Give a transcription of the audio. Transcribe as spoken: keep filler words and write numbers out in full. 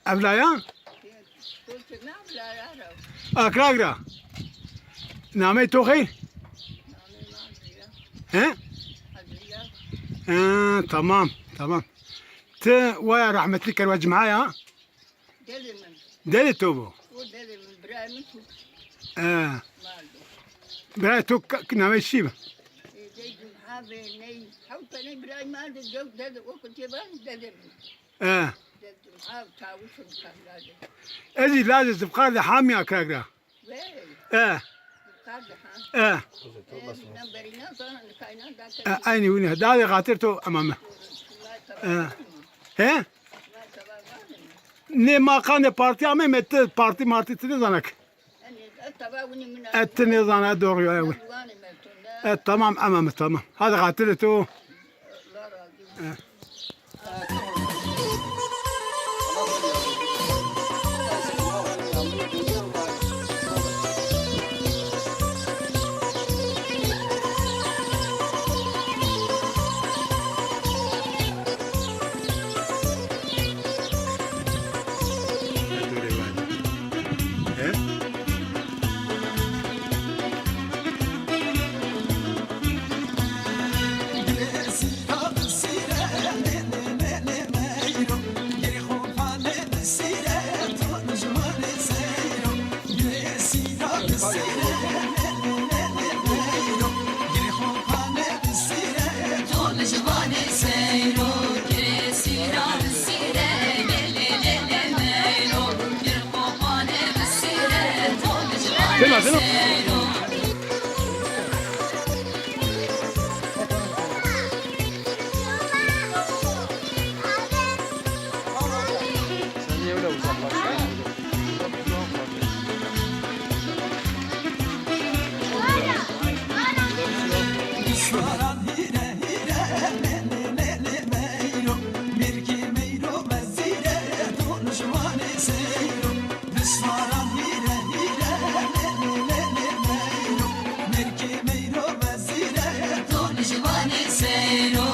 Evlaya? Akrag ra. Namey to xeyr? He? He, tamam, tamam. Ti waya rahmetli kerwa cimaya? Dedê min. Dedê to bo? O dedê min, birayê min tu. He. Birayê to ka-, namey şî bi? E, dey cimha ve ney, hewt teney birayê min de, dew dedê, o kutê ben dedê min. E. Ez zî lazê Zifqar de hamî Akrag ra. E. E. E, eynî wîne. Dadê xatir to emame. E. He? Nê ma qandê partî ameyme, ti partî martî ti nêzana ke. E, ti nêzana, e, doğru ya, ewe. E, tamam, emame, tamam. Hadi xatirê to. E. Deme, deme.